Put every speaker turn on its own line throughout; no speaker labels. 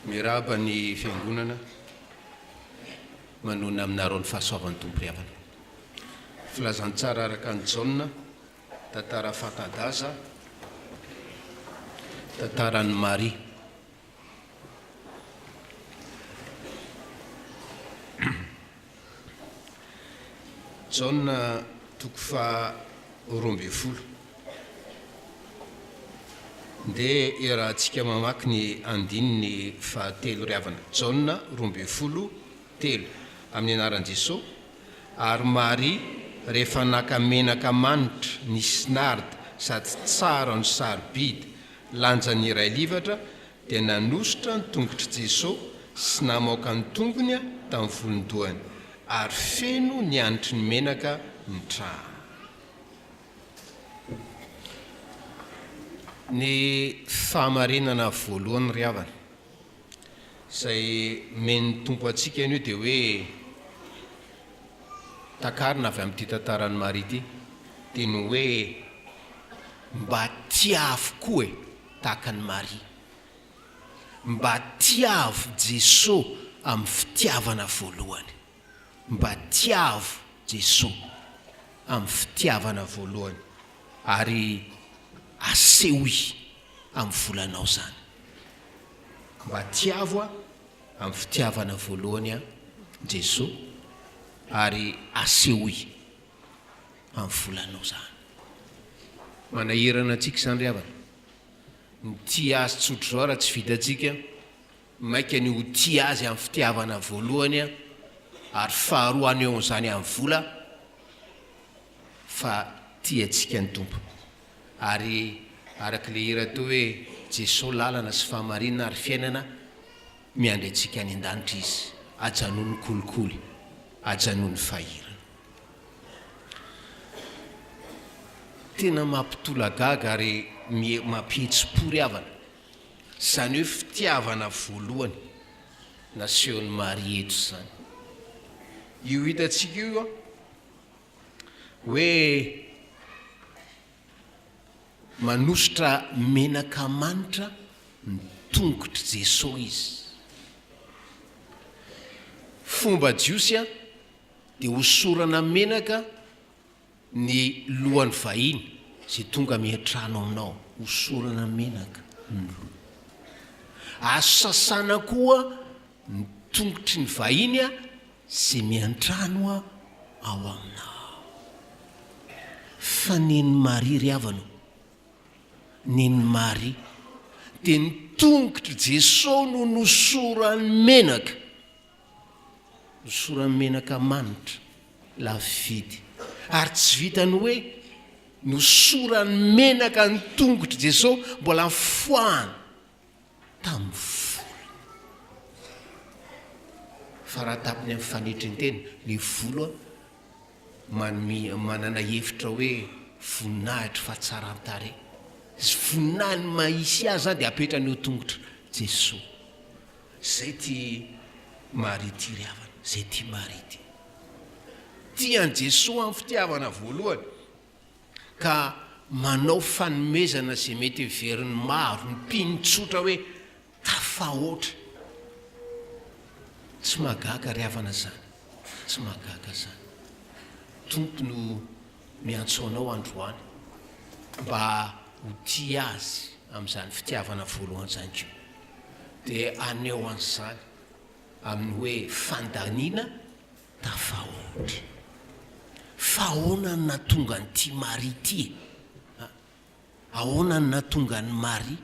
Miarahaba ny Fiangonana, manonona aminareo ny fahasoavan'ny Tompo ry havana. Filazantsara araka an'i Jaona, tantara fanta-daza, tantaran'i Maria. Jaona toko faha 12. Ndeha iarahantsika mamaky ny andininy fahatelo ry havana. Jaona 12, telo. Amin'ny anaran'i Jesoa. Ary Maria, rehefa naka menaka manitra nisy narda sady tsara no sarobidy, lanjany iray livatra, dia nanosotra ny tongotr'i Jesoa sy namaoka ny tongony tamin'ny volon-dohany, ary feno ny hanitry ny menaka ny trano. Ny fahamarinana voalohany ry havana, izay omen'ny Tompo antsika anio dia hoe takarina avy amin'ity tantaran'i Maria ity, dia ny hoe mba tiavo koa e, tahaka an'i Maria. Mba tiavo Jesoa amin'ny fitiavana voalohany. Mba tiavo Jesoa amin'ny fitiavana voalohany ary asehoy amin'ny volanao izany. Mba tiavo amin'ny fitiavana voalohany an Jesoa ary asehoy amin'ny volanao izany. Manahirana antsika izany ry havana. Ny tia azy tsotr'izao raha tsy vitantsika, Mainka ny ho tia azy amin'ny fitiavana voalohany ary faharoa haneho an'izany amin'ny vola fa tia antsika ny Tompo. Ary araka ilay hira teo hoe Jesoa lalana sy fahamarinana ary fiainana, miandry antsika any an-danitra Izy. Ajanony ny kolikoly, ajanony ny fahirana. Tena mampitolagaga ary mampihetsi-po ry havana. Izany hoe fitiavana voalohany nasehon'i Maria eto izany. Io hitantsika io an, hoe manosotra menaka manitra ny tongotr'i Jesoa izy. Fomba jiosy an, dia hosorana menaka Ny lohan'ny vahiny izay tonga miantrano aminao, hosorana menaka ny loha. Azo sasana koa ny tongotry ny vahiny izay miantrano ao aminao. Fa nen'i Maria ry havana ô, nen'i Maria, dia ny tongotr'i Jesoa no nosorany menaka. Nosorany menaka manitra, lafo vidy. Ary tsy vitan'ny hoe nosorany menaka ny tongotr'i Jesosy, mbola nifoahany tamin'ny volony. Fa raha tapiny amin'ny fanetren-tena, ilay volo manome, manana hevitra hoe voninahitry fahatsaran-tarehy. Izay voninahiny maha izy azy izany dia apetrany eo tongotr'i Jesosy. Zay ty Maria ty ry havana, zay ty Maria ty. Tia an'i Jesoa amin'ny fitiavana voalohany ka manao fanomezana izay mety heverin'ny maro, ny mpino tsotra hoe tafahoatra. Tsy mahagaga ry havana izany, tsy mahagaga izany. Tompo no miantso anao androany mba ho tia Azy amin'izany fitiavana voalohany izany koa. Dia haneho an'izany amin'ny hoe fandaniana tafahoatra. Fa ahoana no nahatonga an'ity Maria ity e? Ahoana no nahatonga an'i Maria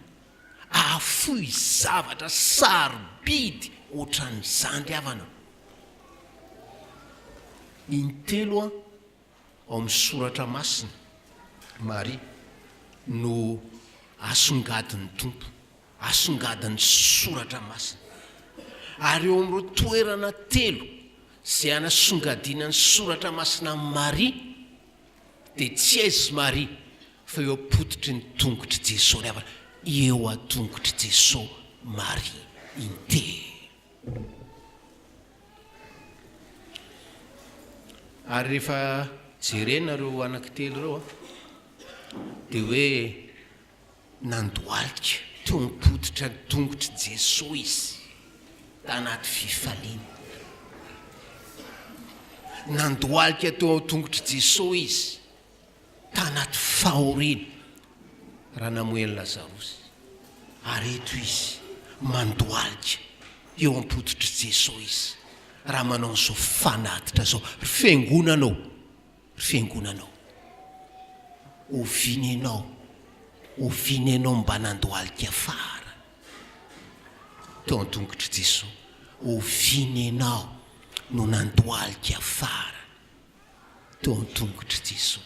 hahafoy zavatra sarobidy ohatran'izany ry havana? Intelo an, ao amin'ny soratra masina, Maria no asongadin'ny Tompo, asongadin'ny soratra masina. Ary eo amin'ireo toerana telo izay anasongadinan'ny soratra masina an'i Maria, dia tsy aiza i Maria fa eo am-pototry ny tongotr'i Jesoa ry havana, eo an-tongotr'i Jesoa Maria intelo. Ary rehefa jerena ireo anankitelo ireo dia hoe nandohalika teo am-pototra ny tongotr'i Jesoa izy. Tanaty fifaliana. Nandohalika teo an-tongotr'i Jesoa izy, tanaty fahoriana, raha namoy an'i Lazarosy. Ary eto izy, mandohalika eo am-pototr'i Jesoa izy, raha manao an'izao fanatitra izao. Ry Fiangonana ô! Ry Fiangonana ô! Oviana ianao, oviana ianao mba nandohalika farany teo an-tongotr'i Jesoa? Oviana ianao no nandohalika farany teo an-tongotr'i Jesoa?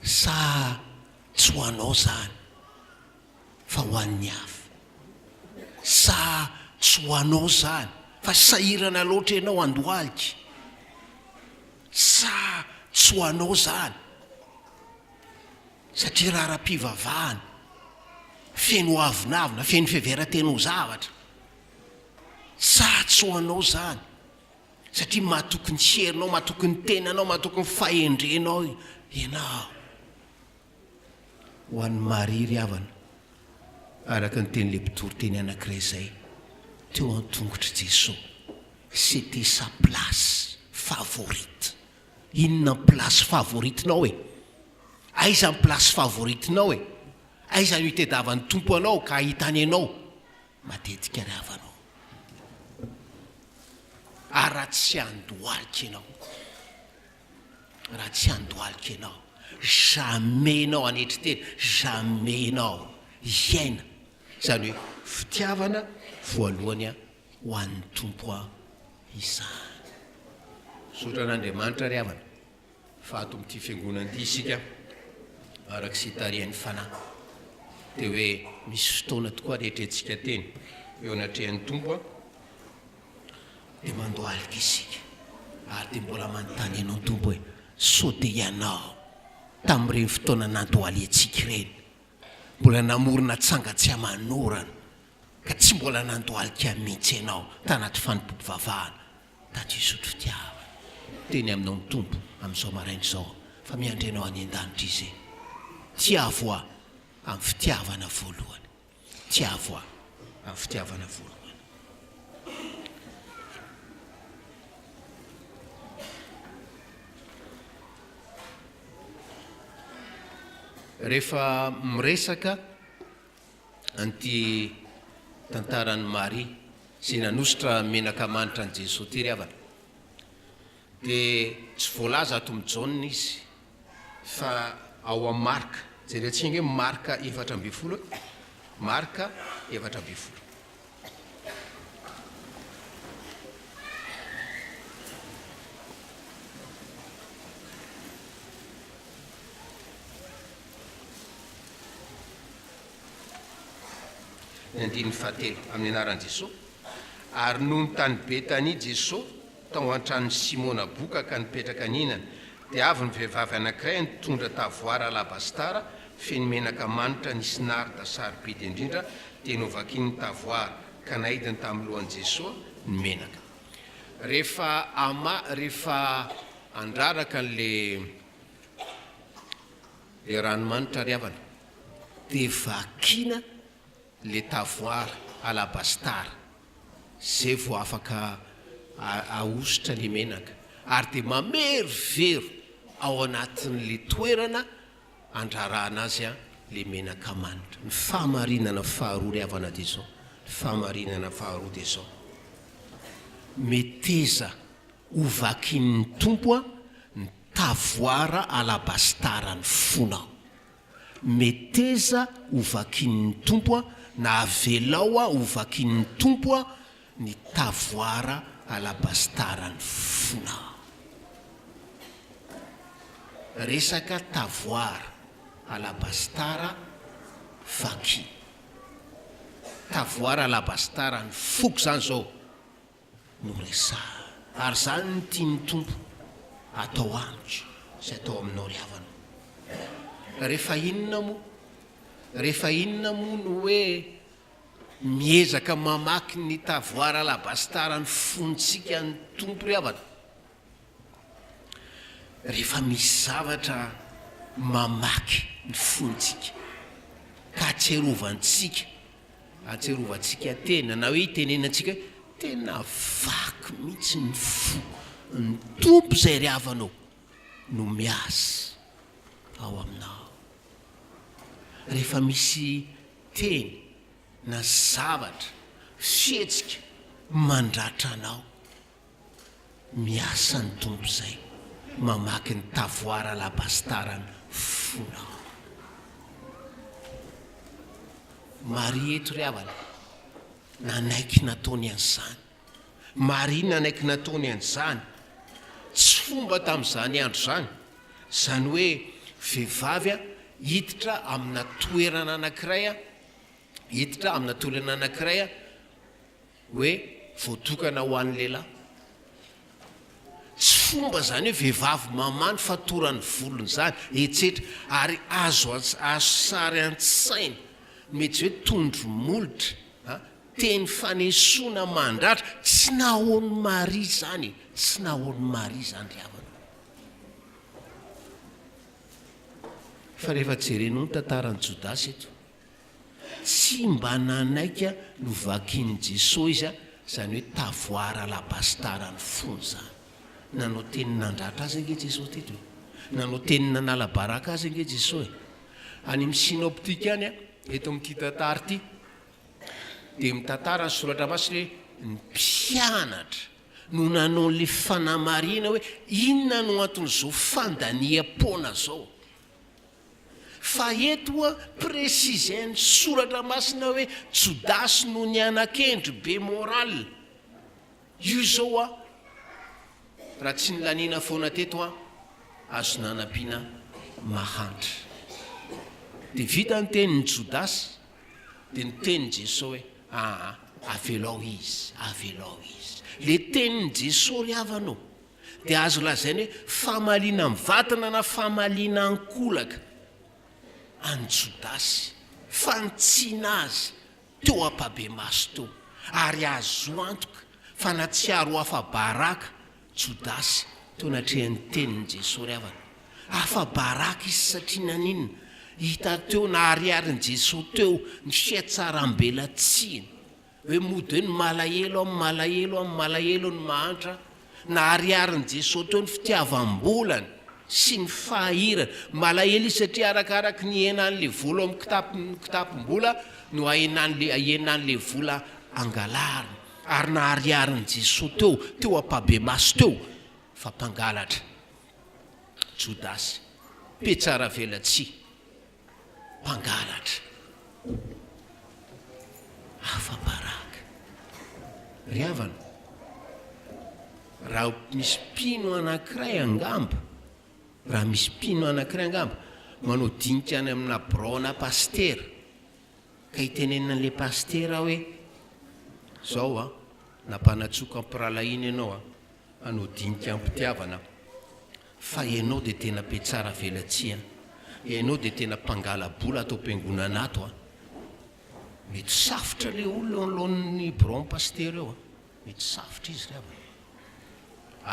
Sa tsy ho anao izany fa ho an'ny hafa? Sa tsy ho anao izany fa sahirana loatra ianao handohalika? Sa tsy ho anao izany satria raharaham-pivavahana, feno avonavona, feno fiheveran-tena ho zavatra? Sa tsy ho anao izany satria matoky ny herinao, matoky ny tenanao, matoky ny fahendrenao ianao? Ho an'i Maria ry havana, araka ny tenin'ilay mpitory teny anankiray izay, teo an-tongotr'i Jesoa, c'était sa place favorite. Inona ny place favorite-nao e? Aiza ny place favorite-nao e? Aiza no itediavan'ny Tompo anao ka ahitany anao matetika ry havana ô? Ary raha tsy handohalika ianao, Raha tsy handohalika ianao, jamais ianao hanetry tena, jamais ianao hiaina izany hoe fitiavana voalohany ho an'ny Tompo izany. Misaotra an'Andriamanitra ry havana fa ato amin'ity fiangonana ity isika araka izay tarihan'ny Fanahy dia hoe misy fotoana tokoa anetrentsika tena eo anatrehan'ny Tompo. Dia mandohalika isika ary dia mbola manontany anao Tompo hoe, sao dia Ianao tamin'ireny fotoana nandohaliantsika ireny mbola namorona tsanga tsy aman'orana ka tsy mbola nandohalika mihitsy Ianao tanaty fanompoam-pivavahana tato Isotry fitiavana. Teny aminao ny Tompo amin'izao maraina izao fa miandry anao any an-danitra Izy e. Tiavo aho amin'ny fitiavana voalohany. Tiavo aho amin'ny fitiavana voalohany. Rehefa miresaka an'ity tantaran'i Maria izay nanosotra menaka manitra an'i Jesoa ity ry havana dia tsy voalaza ato amin'i Jaona izy Fa ao amin'ny Marka. Jerentsika ange Marka 14 e. Marka 14. Ny andininy fahatelo, amin'ny anaran'i Jesoa. Ary nony tany Betania Jesoa, tao an-tranon'i Simona boka ka nipetraka nihinana, dia avy ny vehivavy anankiray nitondra tavoara alabastara feno menaka manitra nisy narda sarobidy indrindra, dia novakiny ny tavoara, ka naidiny tamin'ny lohan'i Jesoa ny menaka. Rehefa ama, rehefa andraraka an'le le ranomanitra ry havana, dia vakina le tavoara alabastara zay vao afaka ahosotra le menaka ary dia mamerovero ao anatin'le toerana andrarahana azy le menaka manitra. Ny fahamarinana faharoa ry havana dia izao, ny fahamarinana faharoa dia izao, meteza ho vakin'ny Tompo ny tavoara alabastara ny fonao. Meteza ho vakin'ny Tompo a, na avelao aho ho vakin'ny Tompo a, ny tavoara alabastaran'ny fonao. Resaka tavoara alabastara vaky. Tavoara alabastaran'ny foko izany izao. no resahana. Ary izany no tian'ny Tompo atao amiko sy atao aminao ry havana. Rehefa inona moa? Rehefa inona moa no hoe miezaka mamaky ny tavoara alabastara ny fontsika ny Tompo ry havana? Rehefa misy zavatra mamaky ny fontsika ka ahatsiarovantsika. ahatsiarovantsika tena na hoe itenenantsika hoe tena vaky mihitsy ny foko, ny Tompo izay ry havana ô no miasa ao aminao. Rehefa misy teny na zavatra, fihetsika mandratra anao, Miasa ny Tompo izay mamaky ny tavoara alabastaran'ny fonao. Maria eto ry havana, nanaiky nataony an'izany. Maria nanaiky nataony an'izany. Tsy fomba tamin'izany andro izany, izany hoe vehivavy hiditra amina toerana anankiray, hiditra amina toerana anankiray, Hoe voatokana ho an'ny lehilahy. Tsy fomba izany hoe vehivavy mamaha ny fatoran'ny volony izany, etsetra. Ary azo azo sary an-tsaina mety hoe tondro molotra, a, teny fanesoana mandratra, tsy nahoan'i Maria izany e, tsy nahoan'i Maria izany ry havana. Fa rehefa jerenao ny tantaran'i Jodasy eto, Tsy mba nanaika novakian'i Jesoa izy, izany hoe tavoara alabastara ny fony izany. Nanao teny nandratra azy ange Jesoa teto e. Nanao teny nanala baraka azy ange Jesoa e. Any amin'ny synoptique any, eto amin'ity tantara ity, dia mitantara ny soratra masina hoe ny mpianatra no nanao an'ilay fanamarihana hoe inona no anton'izao fandaniam-poana izao. Fa eto oa préciser-n'ny soratra masina hoe Jodasy no nianakendry be moral. Io izao oa raha tsy nilaniana foana teto an, azo nanampiana mahantra. Dia vita ny tenin'i Jodasy, dia niteny Jesoa hoe aa avelao izy, avelao izy. Le tenin'i Jesoa ry havana ô, dia azo lazaina hoe famaliana mivantana na famaliana ankolaka an'i Jodasy, fanitsiana azy teo ampabemaso teo, ary azo antoka fa nahatsiaro ho afa-baraka Jodasy teo anatrehan'ny tenin'i Jesoa ry havana. Afa-baraka izy satria naninona? Hita teo, nahariharin'i Jesoa teo ny fihatsarambelatsihiny. Hoe mody hoe ny malahelo aho, malahelo aho, malahelo ny mahantra. Nahariharin'i Jesoa teo ny fitiavam-bolany sy ny fahahirany. Malahelo izy satria arakaraky ny ihenan'ilay vola ao amin'ny kitapo kitapom-bola no ahenan'ilay ahenan'ilay vola angalariny. Ary nahariharin'i Jesoa teo, teo ampabemaso teo fa mpangalatra Jodasy. Mpihatsaravelatsihy. Mpangalatra. Afa-baraka. Ry havana, raha misy mpino anankiray angamba, raha misy mpino anankiray angamba, manao dinika any amina birao-na pasitera, ka itenenina an'ilay pasitera hoe, zao an, nampanantsoiko am-pirahalahiana ianao an, hanao dinika am-pitiavana aho. Fa ianao dia tena mpiatsara velatsihy an! Ianao dia tena mpangala-bola ato am-piangonana ato an! Mety safotra ilay olona eo anoloan'ny biraon'ny pasitera eo an! Mety safotra izy ry havana.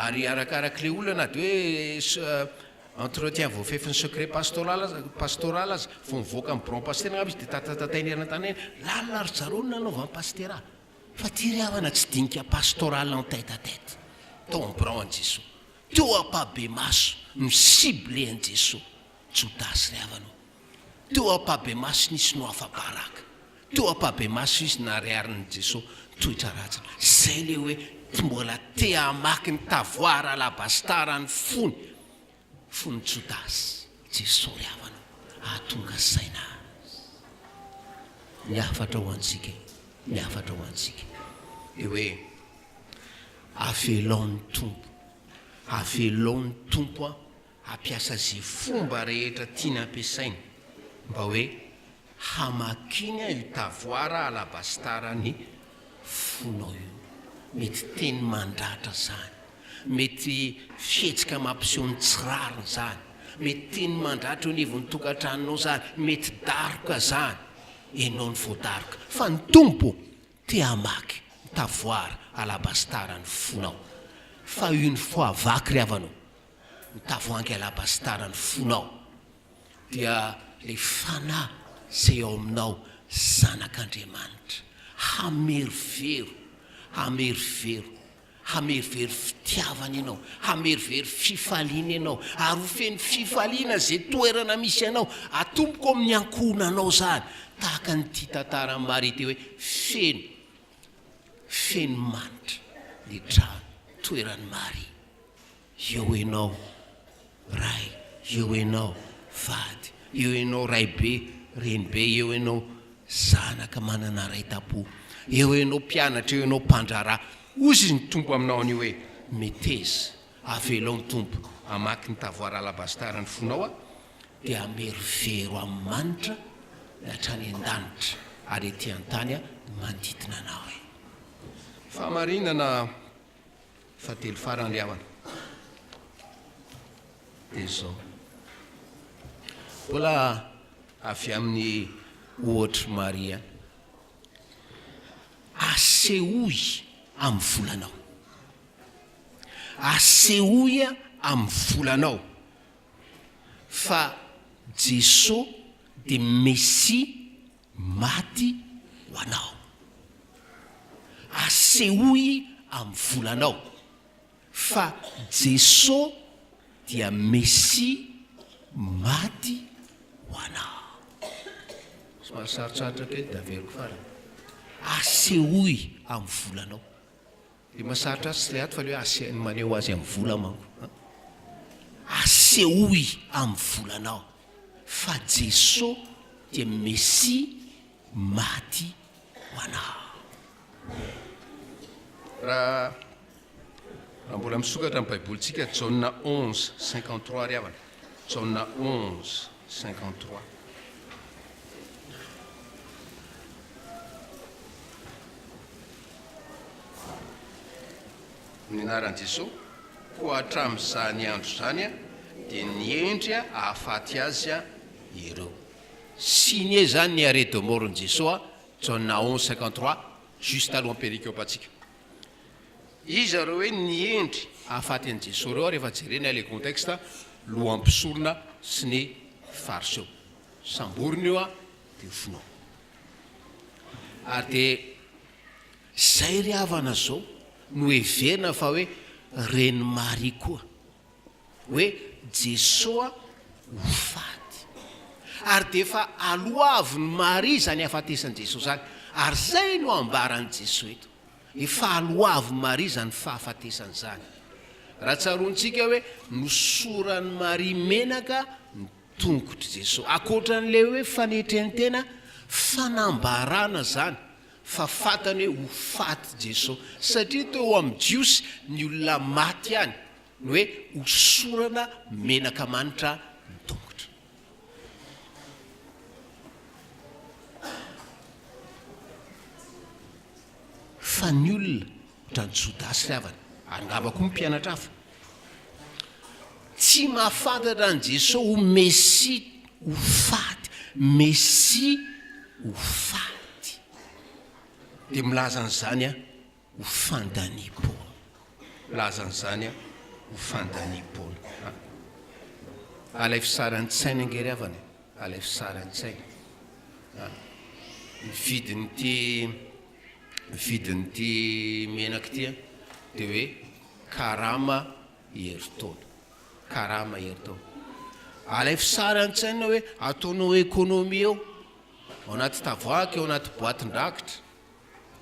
Ary arakarak'ilay olona na dia hoe entretien voafefin'ny secret pastoral aza, pastoral aza, vao mivoaka amin'ny biraon'ny pasitera angamba izy dia tatatatainy eran-tany eny, lalina ry zareo ny nanaovan'ny pasitera ahy. Fa ity ry havana tsy dinika pastoral en tête à tête tao amin'ny birao an'i Jesoa. Teo ampahibemaso no cible an'i Jesoa, Jodasy ry havana o. Teo ampahibemaso nisy no afa-baraka. Teo ampahibemaso izy nahariharin'i Jesoa ny toetra ratsiny. Izay ilay hoe mbola te hamaky ny tavoara alabastara ny fony, fon'i Jodasy. Jesoa ry havana o, hahatonga saina azy. Ny hafatra ho antsika e, ny hafatra ho antsika dia hoe. Avelao ny Tompo. Avelao ny Tompo hampiasa ze fomba rehetra tiany hampiasaina mba hoe hamakiana io tavoara alabastara ny fonao io. Mety teny mandratra zany. Mety fihetsika mampiseho ny tsy rariny zany. Mety teny mandratra eo anivon'ny tokantranonao zany. Mety daroka zany. Enao no voadaroka. Fa ny Tompo Te hamaky ny tavoara alabastara ny fonao fa une fois vaky ry havana o, ny tavoahangy alabastara ny fonao dia le fanahy. izay ao aminao, Zanak'Andriamanitra. Hamerovero, hamerovero, hamerovero fitiavana ianao, hamerovero fifaliana ianao, ary ho feno fifaliana izay toerana misy anao. Atomboko amin'ny ankohonanao izany, tahaka an'ity tantaran'i Maria ity hoe feno, feno manitra ny trano toeran'i Maria. Eo ianao ray, eo ianao vady, eo ianao raibe, renibe, eo ianao zanaka manana ray tam-po, eo ianao mpianatra, eo ianao mpandraharaha. Hozy ny Tompo aminao anio hoe, Meteza, avelao ny Tompo hamaky ny tavoara alabastara ny fonao aho, dia hamerovero amin'ny manitra ny hatrany an-danitra ary ety an-tany ny manodidina anao e. Fahamarinana. Fahatelo farany ry havana dia izao. Mbola avy amin'ny ohatr'i Maria. Asehoy amin'ny volanao. Asehoy amin'ny volanao fa Jesoa dia Mesia Maty ho anao. Asehoy amin'ny volanao fa Jeso dia Mesia maty ho anao. Somary sarotsarotra kely dia averiko farany. Asehoy amin'ny volanao. Dia mahasarotra azy tsy ilay ato fa ilay hoe ase- ny maneho azy amin'ny vola manko an. Asehoy amin'ny volanao fa Jeso dia Mesia maty ho anao. Raha raha mbola misokatra ny baibolintsika Jaona 11 53 ry havana. Jaona 11 53. Amin'ny anaran'i Jesoa, koa hatramin'izany andro izany dia nihendry hahafaty azy ireo. Signé izany ny arrêt de mort-n'i Jesoa, Jaona 11 53, juste alohan'ny perikopantsika. Iza ireo hoe nihendry hahafaty an'i Jesoa ireo rehefa jerena ilay contexte, lohan'ny mpisorona sy ny fariseo. Samborina io dia vonoina. Ary dia izay ry havana izao no heverina fa hoe Reny Maria koa, hoe Jesoa ho faty. Ary dia efa aloavin'i Maria izany hahafatesan'i Jesoa izany. Ary izay no ambaran'i Jesoa eto. Efa aloavin'i Maria izany fahafatesany izany. Raha tsaroantsika hoe nosoran'i Maria menaka ny tongotr'i Jesoa. Ankoatra an'ilay hoe fanetren-tena, fanambarana izany fa fantany hoe ho faty Jesoa. Satria teo amin'ny Jiosy, ny olona maty ihany no hoe hosorana menaka manitra ny tongotra. Fa ny olona, ohatran'i Jodasy ry havana, ary angamba koa ny mpianatra hafa, tsy mahafantatra an'i Jesoa ho Mesia ho faty, Mesia ho faty. Dia milaza an'izany ho fandaniam-poana. Milaza an'izany ho fandaniam-poana. Alaivo sary an-tsaina ange ry havana e, alaivo sary an-tsaina. Ny vidin'ity ny vidin'ity menaka ity dia hoe karama herintaona. Karama herintaona. Alaivo sary an-tsaina hoe ataonao économie eo, ao anaty tavoahangy, ao anaty boatin-drakitra,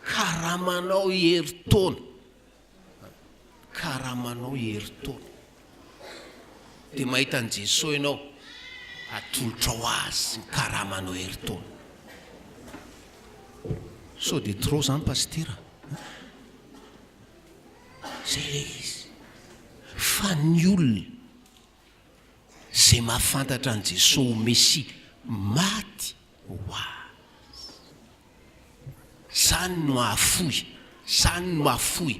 karamanao herintaona. Karamanao herintaona. Dia mahita an'i Jesoa ianao, atolotrao Azy ny karamanao herintaona. Sao dia trop zany Pasitera a? Zay ilay izy. Fa ny olona izay mahafantatra an'i Jesoa ho Mesia maty ho azy. Zany no ahafoy, zany no ahafoy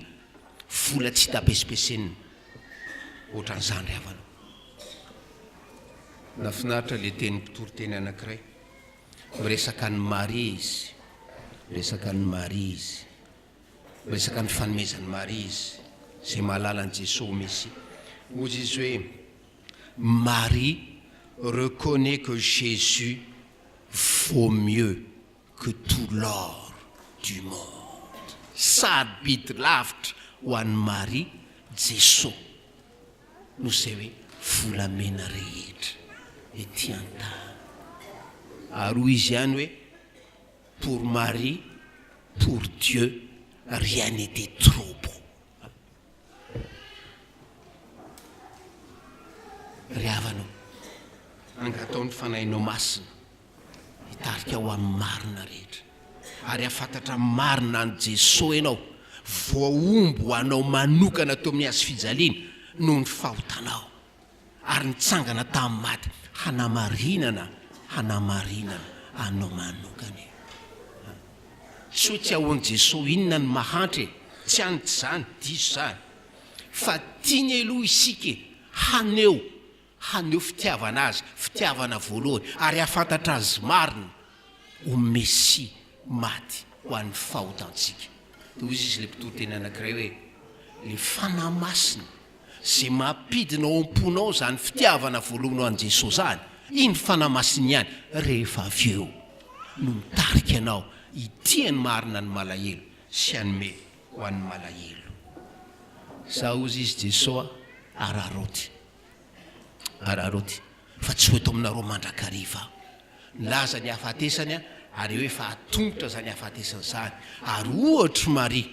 vola tsy hita pesipesenina ohatran'izany ry havana. Nahafinaritra le tenin'ny mpitoriteny anankiray, miresaka an'i Maria izy, miresaka an'i Maria izy, miresaka ny fanomezan'i Maria izy, izay mahalala an'i Jesoa ho Mesia. Hozy izy hoe, Marie reconnaît que Jésus. Vaut mieux que tout l'or du monde. Sarobidy lavitra ho an'i Maria Jesoa noho izay hoe volamena rehetra ety an-tany. Ary hoy izy ihany hoe pour Marie, pour Dieu, rien n'était trop beau. Ry havana ô, angatao ny Fanahinao Masina hitarika ho amin'ny marina rehetra, ary hahafantatra marina an'i Jesoa ianao, voahombo ho anao manokana teo amin'ny hazofijaliana noho ny fahotanao, ary nitsangana tamin'ny maty hanamarinana hanamarinana anao manokana e. Tsy hoe tsy ahoan'i Jesoa inona ny mahantra e, tsy any tsy izany, diso izany. Fa tiany aloha isika e, haneho, haneho fitiavana Azy, fitiavana voalohany, ary hahafantatra Azy marina ho Mesia maty ho an'ny fahotantsika. Dia hoy izy ilay mpitoriteny anankiray hoe, Ilay Fanahy Masina Izay mampidina ao am-ponao izany fitiavana voalohany ho an'i Jesoa izany, iny Fanahy Masina ihany rehefa avy eo no mitarika anao hitia ny marina ny malahelo sy hanome ho an'ny malahelo. Izaho hozy izy Jesoa araraoty, araraoty fa tsy ho eto aminareo mandrakariva aho. Nilaza ny hahafatesany ary eo efa atomotra izany hahafatesany izany. Ary ohatr'i Maria,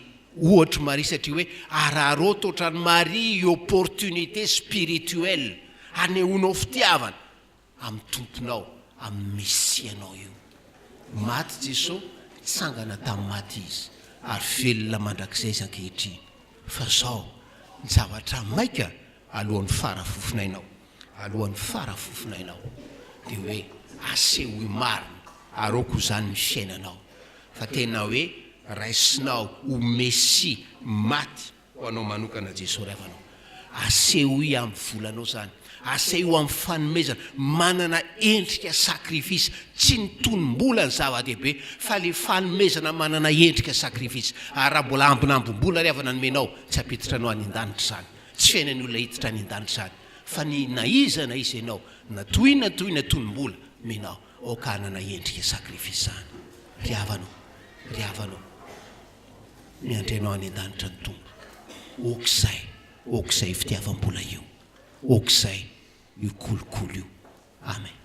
ohatr'i Maria satria hoe araraoty ohatran'i Maria io opportunité spirituelle hanehoanao fitiavana amin'ny Tomponao, amin'ny Mesia-nao io. Maty Jesoa, nitsangana tamin'ny maty Izy ary velona mandrakizay Izy ankehitriny. Fa izao, ny zavatra maika alohan'ny fara fofonainao. alohan'ny fara fofonainao dia hoe asehoy marina ary aoka ho izany ny fiainanao fa tena hoe raisinao ho Mesia maty ho anao manokana Jesoa ry havanao. Asehoy amin'ny volanao izany, asehoy amin'ny fanomezana, manana endrika sacrifice, tsy ny tonom-bola ny zava-dehibe fa le fanomezana manana endrika sacrifice, ary raha mbola ambinambim-bola ry havana nomenao tsy hampiditra anao any an-danitra izany. Tsy fiainan'ny olona hiditra any an-danitra izany, fa ny na iza na iza ianao, na toy inona toy inona tonom-bola omenao, aoka hanana endrika sacrifice izany. Ry havana ô, ry havana ô, miandry anao any an-danitra ny Tompo. Aoka izay, aoka izay io fitiavam-bola io, aoka izay io kolikoly io. Amen.